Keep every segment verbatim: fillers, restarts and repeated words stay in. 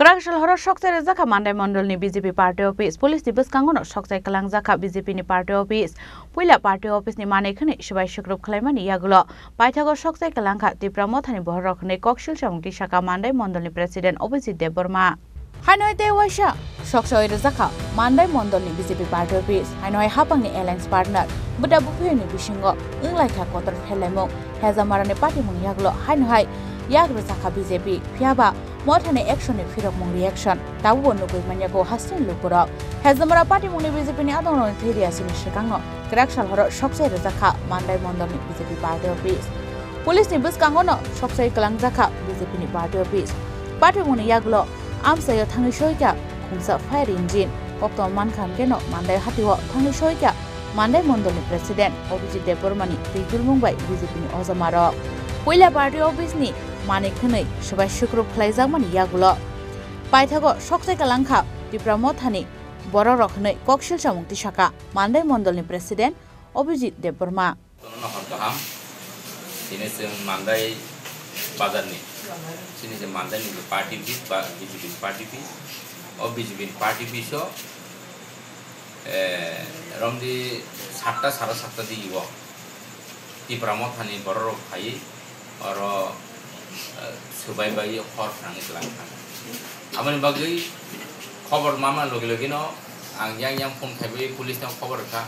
Kwrak sal horo sokchai rwjakha Mandai Mondolni B J P party office. Police ni bwskango no sokchai kwlangjak kha B J P ni party office. Puila party office ni manwi khwnwi swbai swkrup khwlaimani yagulo paithago sokchai kwlangkha Tipra Mothani bororok hwnwi koksil samung tisakha Mandai Mondolni president Abhijit Debbarma. Haino tei waisa sokchai rwjakha Mandai Mondolni B J P party office. Haino hai hapangni alliance partner bwda buphiyuni bisingo wnglaikha kotor pherlaimung. Hejamarani patimungni yagulo haino hai yak rwjakha B J P. Phiyaba Mothani action ni phirokmung reaction tabukbo nugwi manya kho hasteni lukurok. Hezamara patimungni B J P ni adongrokni thwi riyasini swkangno kwrak sal horo sokchai rwjakha Mandai Mondolni B J P party office. Police ni bwskango no sokchai kwlangjakha B J P ni party office. Patimungni yagulo amchaio thangwi soikha khungsa fire engine. Koktwma mankha hwnkhe no Mandai hatio thangwi soikha Mandai Mondolni president Abhijit Debbarmani twi tulmung bai B J P ni ojamarok. Puila party office ni manwi khwnwi swbai swkrup khlaijakmani yagulo paithago sokchai kwlangkha Tipra Mothani bororok hwnwi koksil samung tisakha Mandai Mondolni president Abhijit Debbarma. Tono no hor kaham. Tini chwng Mandai bazar ni, chini je Mandai ni party office ba B J P party office. O B J P party office o, eh, romdi satta, sara satta di o Tipra Mothani bororok phai oro, eh, swbai bai hor phrangwi twlang kha. Aboni bagwi khobor mama logi logi no ang yang yang phone khaiwi police no khobor rwkha.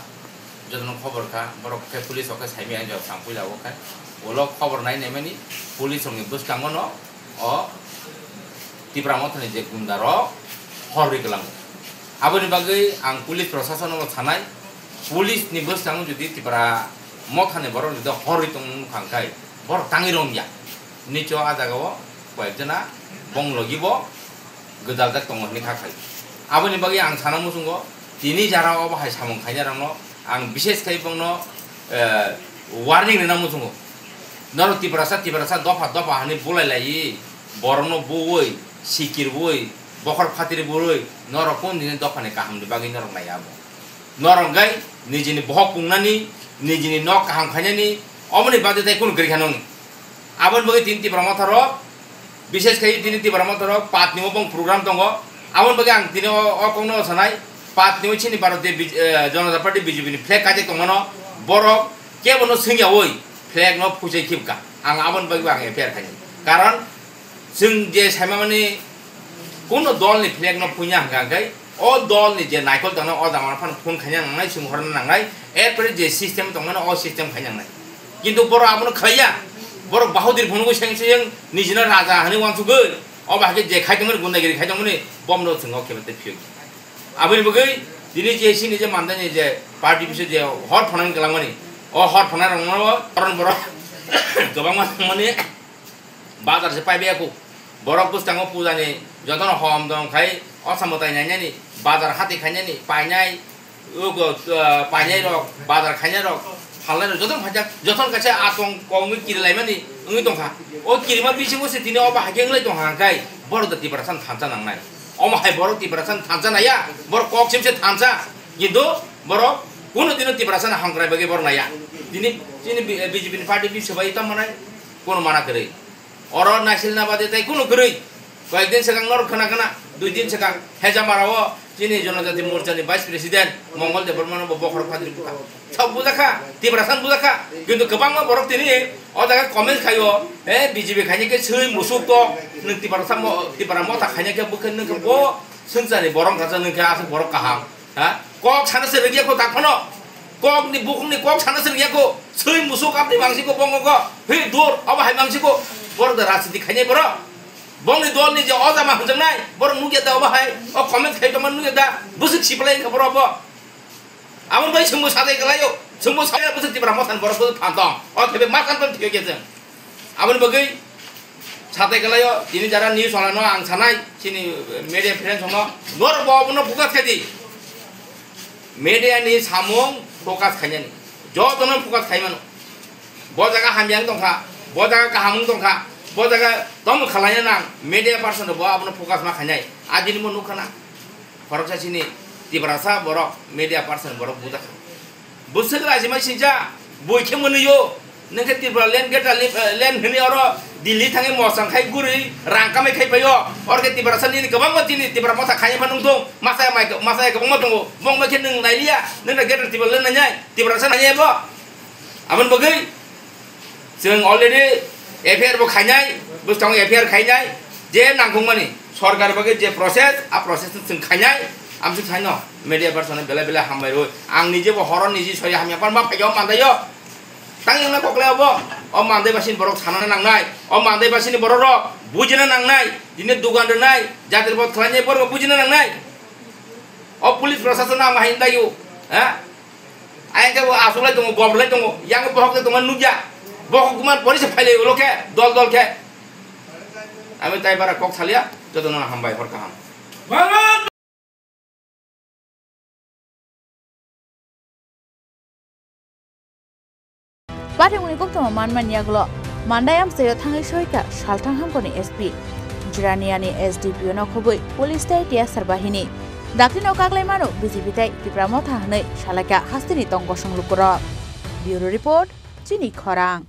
Jotono khobor kha, borok khe police o khe saimaya, jora chang puila o khe. Ulo khobor nai naimani police rokni bwskango no o Tipra Mothani je gunda rok hor rwi kwlango. Aboni bagwi ang police prosason no sanai, police ni bwskango jodi Tipra Mothani borok jodi hor rwi tong nukha hwnkhe borok tangwi romya. Nicho a jaga o koyek jona bong logi bo gwdaljak tongo hinwi kha khai. Aboni bagwi ang sana muchungo, tini jara obo hai samung khainai rokno ang bishes khai bongno, eh, warning rwna muchungo. Norok Tiprasa, Tiprasa dopha dopha hinwi bulai laiwi, borokno buwi, sikir buwi, bokhor phatiri buwi, norok kung dini dophani kahamni bagwi norok naiya bo. Norok gai nijini bohok pungnani, nijini nok kaham khainani, omoni bagwi tai kunu kwrwi kha nokni. Aboni bagwi tini Tipra Motha rok, bishes khai tini Tipra Motha rok patni o bong program tongo. Aboni bagwi ang tini o, o kokno sanai, patni o chini Bharatiya Bij-, eh, Janata Party B J P ni flag kaijak tongmano, borok kebono swngyawi flag no phuichai khibka. Ang aboni bagwi ang F I R khaini. Karon chwng je saimani kuno dol ni flag no phuina hwnkha hwnkhe o dol ni je naikol tongno o jama phano phone khaina nangnai, chwng horna nangnai, erpore je system tongmano o system khaina nangnai. Kintu borok abono khlaiya, borok bahadur phunugwi seng seng nijino raja hinwi wansugwi, obo haikhe je khai tongmani gundagiri khai tongmani bomno chwng o khe phiyok. Aboni bagwi tini je chini je mandani je party biso je hor phonang kwlangmani, o hor phonai rokno koron borok kwbangma thangmani. Bazar se pai baya kho. Borok bwskango puja ni jotono hom dom khai osa mwtai nainani, bazar hati khainani, painai, ugo, ah, painai rok, bazar khainai rok, phalnai rok jotono phaijak, jotono kaisa atong kongwi kiri laimani wngwi tongkha. O kirima bisingo se tini obo haikhe wnglai tongkha hwnkhe borok da Tiprasa ni thansa nangnai. Omo hai borok Tiprasa ni thansa naiya, borok kok sim se thansa. Kintu borok kuno dino Tiprasa ni hamkrai bagwi borok naiya. Tini chini B-, B J P ni party biso bai tamo nai, kuno mana kwrwi. Oro naisilna bade tei kunu kwrwi. Koyek din swkang norok khna khna, dui din swkang Hejamara o chini Jonojati Morcha ni Vice President Mongol Debbarma no bo bokhorok phatri bukha. Sok bujakha, Tiprasa no bujakha. Kintu kwbangma borok tini o jaga comment khaio, "Eh, B J P khaina khe swi musuk kok, nwng Tiprasa mo-, Tipra Motha khaina khe bwkhe nwng khe bo swngcharni borok wngkha, nwng khe aswk borok kaham." Ha? Kok sana se rwgya ko tak phano. Kok ni bukhuk ni kok sana se rwgya ko. Swi musuk apni mangsi ko bongo ko. He dur, obo hai mangsi ko. Borok da rajniti khainai borok. Bongni dol ni je o jama hwnjaknai, borok nukya da obo hai. O comment khai tongma nukya da. Bwswk siplai wngkha borok bo. Aboni bai chwngbo sadai kwlaio. Chwngbo sadai bwswk Tipra Motha ni borok bwswk phan tong. O thebe ma kan tong thikya khe chwng. Aboni bagwi satai kwlaio, tini jara news wala no ang sanai, chini media friends no, norok bo abono focus khai di. Media ni samung focus khainani. Jotono focus khai mano. Bo jaga hamya wng tongkha, bo jaga kaham wng tongkha, bo jaga tamo khwlaina nang, media person bo abono focus ma khainai. Adini mo nukha na. Khoroksa chini Tiprasa borok, media person borok bujakha. Bwswk rajima singcha, bui khe mwnwi o. Nwng khe Tripura land, greater li-, eh, land hwnwi oro Delhi thangwi mosang khai gurwi rang kamai khai paio. Oro khe Tiprasa nini kwbangma chini Tipra motha khai phano wng thung. Masa mai, masa kwbangma tongo. Bongma khe nwng nailiya. Nwng na greater Tripura land nainai. Tiprasa nainai bo. Aboni bagwi chwng already F I R bo khainai. Bwskango F I R khainai. Je nangkukmani sorkar bagwi je process, a process no chwng khainai. Amsuk saino media person belai belai hambai rwi. Ang nije bo horo niji sori hamya par ma phaio mandaio. Tang yongna koklai obo. O mandai basini borok sanana nangnai. O mandai basini borok rok bujina nangnai. Dini dugan rwnai, jatir bot khlainai borok bujina nangnai. O police prosason ang hai dayu. Ha? Ayang khe bo aswk lai tongo, gom lai tongo. Yang bohok lai tongo nukya. Bohok man police phailai ulo khe, dol dol khe. Ami tai bara kok salia, joto no hambai hor kaham. Pathimni koktwma manmani yagulo Mandai amchaio thangwi soika salthang hamkorni S P. Jiraniani S D P O no khobwi police tei T S R bahini. Daklino kaklai mano B J P tei Tipra Motha hwnwi salaikha hasteni tong kosong lukurok. Bureau Report, Chini Khorang.